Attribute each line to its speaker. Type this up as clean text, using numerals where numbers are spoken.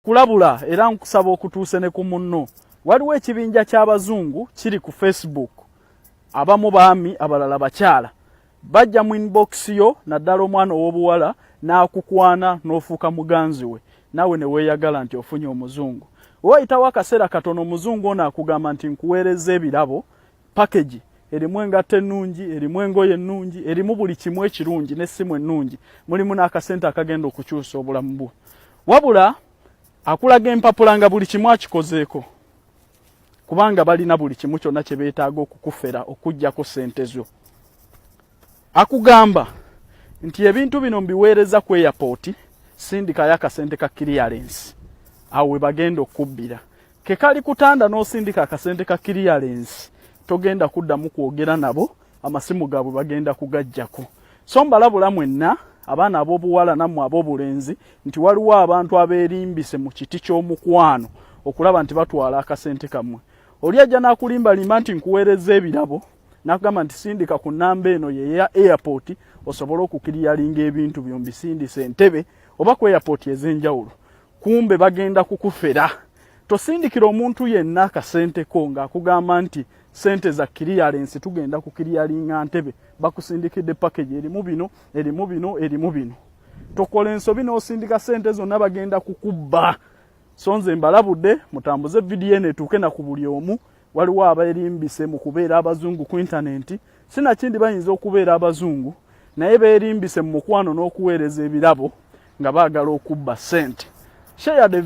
Speaker 1: Kulabula era nkusaba okutuuse ne ku munno. Waliwo ekibinja ky'abazungu kiri ku Facebook, abamu baami, abalala bakyala. Bajja mu inbox yo, naddala omwana ow'obuwala, n'akukwana n'ofuuka muganzi we, naawe ne weeyagala nti ofunye omuzungu. Wayitawo akaseera katono, omuzungu ono akugamba nti, "Nkuweereza ebirabo, package erimu engatto ennungi, erimu engoye ennungi, erimu buli kimu ekirungi n'essimu ennungi, mulimu n'akasente akagenda okukyusa obulamu bwo." Wabula akulaga empapula nga buli kimu akikozeeko, kubanga balina buli kimu kyonna kye beetaaga okukufera okuggyako ssente zo. Akugamba nti, "Ebintu bino mbiweereza ku airport, sindikayo akasente ka clearance." Awo we bagenda okubbira. Ke kali kutanda n'osindika akasente ka clearance, togenda kuddamu kwogera nabo, amasimu gaabwe bagenda kugajjako. So mbalabula mwenna abaana ab'obuwala nammwe ab'obulenzi nti waliwo abantu abeerimbise mu kiti ky'omukwano okulaba nti batwala akasente kammwe. Oli ajja n'akulimbalimba nti, "Nkuweereza ebirabo," n'akugamba nti, "Sindika ku nnamba eno yeya airport osobole okuclearinga ebintu byo, mbisindise Entebbe oba ku airport ez'enjawulo." Kumbe bagenda kukufera. Tosindikira omuntu yenna akasente ko ng'akugamba nti sente za clearance, tugenda kuclearinga Ntebe, bakusindikidde package erimu bino, erimu bino, erimu bino. Tokola ensobi n'osindika sente zonna, bagenda kukubba. So nze mbalabudde, mutambuze vidiyo eno etuuke na ku buli omu. Waliwo abeerimbise mu kubeera abazungu ku intaneti. Sinakindi bayinza okubeera abazungu, naye beerimbise mu mukwano n'okuweereza ebirabo nga baagala okubba ssente. Share the